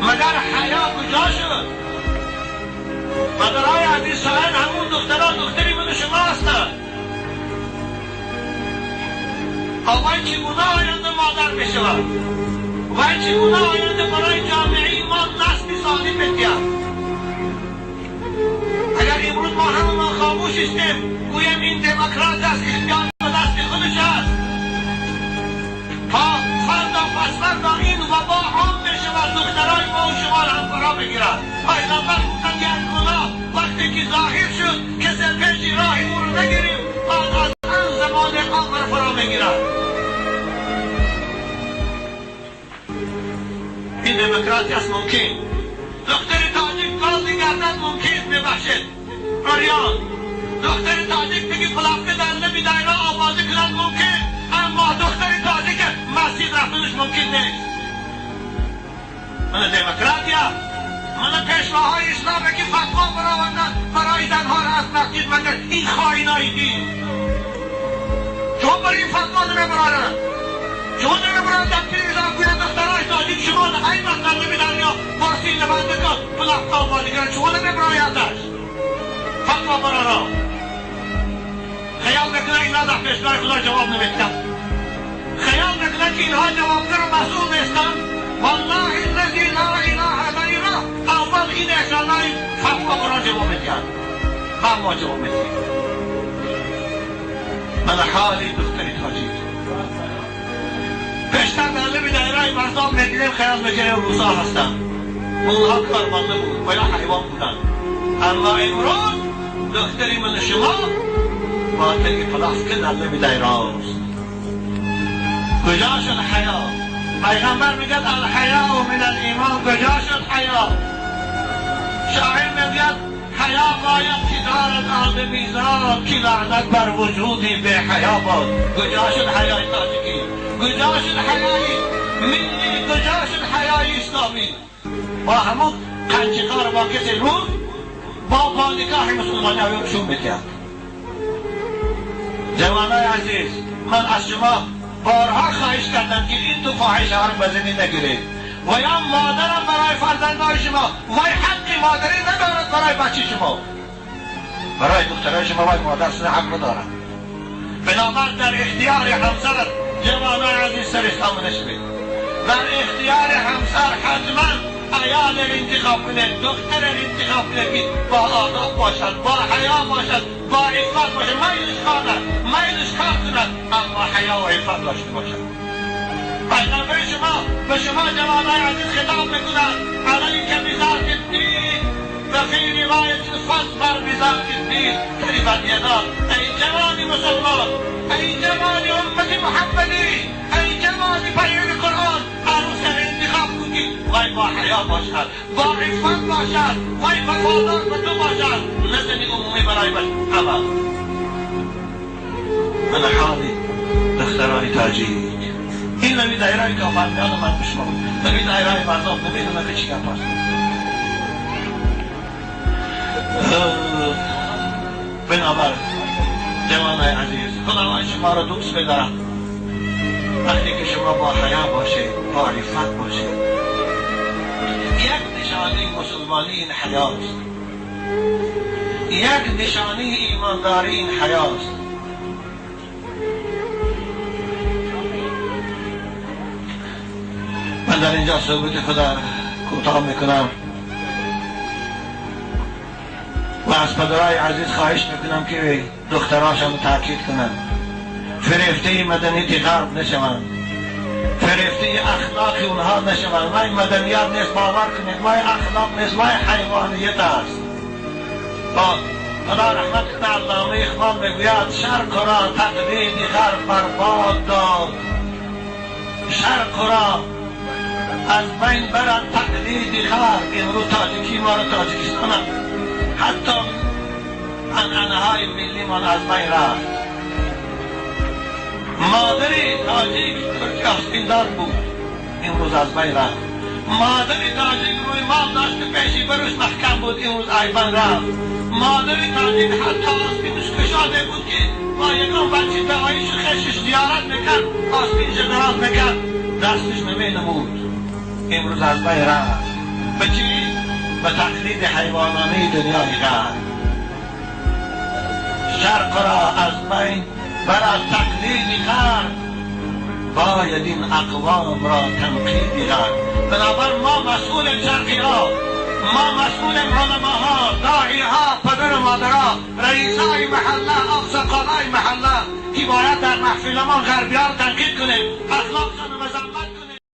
مگر حیا کجا شد؟ مادرای عزیز شاید همون دخترها دختری من شما هستند. آقای چگونه آینده مادر میشود؟ و چگونه آینده برای جامعه ما نسل سالم بدهد؟ اگر امروز ما همه خاموش هستیم، گویم این دموکرات است، اختیار به دست خودش است، تا فردا پس فردا این وبا عام بشود، دخترای ما و شما را هم فرا بگیرد. پیغمبر گفتند یک گناه وقتی که ظاهر شد کسی پیش راه او رو نگیریم، بعد از آن زمان عام را فرا میگیرد. این دموکراتی است ممکن. دختر تاجیک قاضی گردد ممکن، ببخشید آریان. دختر تاجیک دیگه پلافکه در لبی دایره آوازی کنند ممکن، اما دختر تاجیک مسجد رفتنش ممکن نیست. من دموکراتیا، من پیشواهای اسلام که فتوا برآوردند برای زنها را از مسجد، مگر این خائنای دین چون برای این فتوا نمیبرارند؟ چون نمیبرارند در تلویزیون گویند دخترای تاجیک شما این وقت در لبی دریا فارسی لبنده کن پلافکه آوازی کنند، شما نمیبرایندش فتوا برارا. خیال میکنه اینا در پیشگاه خدا جواب نمیدن، خیال میکنه که اینها جوابگو و مسئول نیستند. والله الذی لا اله غیره اول این احسانای فتوا برا جواب میدهند، بعد ما جواب میدهیم. من حالی دختری تاجیک پیشتر در لب دایره مردم میدیدیم، خیال میکنیم روسا هستند، اونها کارمانده بود و یا حیوان بودند. اما امروز دختری من شما با تنگ پلاستیک در لب دایره است. کجا شد حیا؟ پیغمبر میگه الحیا من الایمان. کجا شد حیا؟ شاعر میگه حیا باید که دارد آدمیزاد، که لعنت بر وجودی به حیا باد. کجا شد حیای تاجیکی؟ کجا شد حیای ملی؟ کجا شد حیای اسلامی؟ با همون قنچکار با کسی روز با نکاح مسلمانی اویون میکرد. جوانای عزیز، من از شما بارها خواهش کردم که این دو فاحشه ها رو به زمین نگیرید و یا مادرم برای فرزندان شما وای حق مادری ندارد برای بچه شما، برای دخترای شما وای مادر سن حق ندارد. بنابر در اختیار همسر جوانای عزیز سر اسلام نشوید، در اختیار همسر حتما عیال انتخاب کنید، دختر انتخاب کنید که با آداب باشد، با حیا باشد، با عفت باشد، میلش کار میلش کار کند، اما حیا و عفت داشته باشد. پیغمبر شما به شما جوانای عزیز خطاب میکند علیک بذات الدین و فی روایت فاظفر بذات الدین تربت یداک. ای جوان مسلمان، ای جوان امت محمدی، ای جوان پیرو قرآن، عروس انتخاب کنی وای با حیا باشد، با عفت باشد، وای وفادار به تو باشد، نه زنی عمومی برای باشد. اما من حالی دختران تاجیک این نمی دایره کافرمیان من بشما نمی دایره مردم نمیدونم که چی گپ است. بنابر جوانای عزیز، خداوند شما را دوست بدارد وقتی که شما با حیا باشید، با عفت باشید. یک نشانه مسلمانی این حیاست، یک نشانه ایمانداری این حیاست. من در اینجا صحبت خدا کوتاه میکنم و از پدرای عزیز خواهش میکنم که دختراشان تاکید کنند فریفته مدنیت غرب نشوند، فریفته اخلاق اونها نشوند. وای مدنیت نیست، باور کنید، وای اخلاق نیست، وای حیوانیت است. با خدا رحمت کنه علامه اقبال میگوید شرق را تقلید غرب برباد داد، شرق را از بین برد تقلید غرب. امروز تاجیکی ما را تاجیکستان هم حتی عنعنه های ملی من از بین رفت. مادری تاجیک ترکی آستیندار بود، امروز از بین رفت. مادری تاجیک روی مال داشت که پیشی بروش محکم بود، امروز ایبان رفت. مادری تاجیک حتی آستینش کشاده بود که با یکان بچه دواییش خشش زیارت میکرد، آستینش دراز میکرد، دستش نمی نمود، امروز از بین رفت. به چی؟ به تقلید حیوانانه دنیای غرب. شرق را از بین بر از تقلید غرب، باید این اقوام را تنقید غرب. بنابر ما مسئول شرقی ها، ما مسئول علماها، داعی ها، پدر و مادرها، رئیسای محله، آقساقالای محله که باید در محفلمان غربی ها را تنقید کنیم، اخلاقشان مذمت.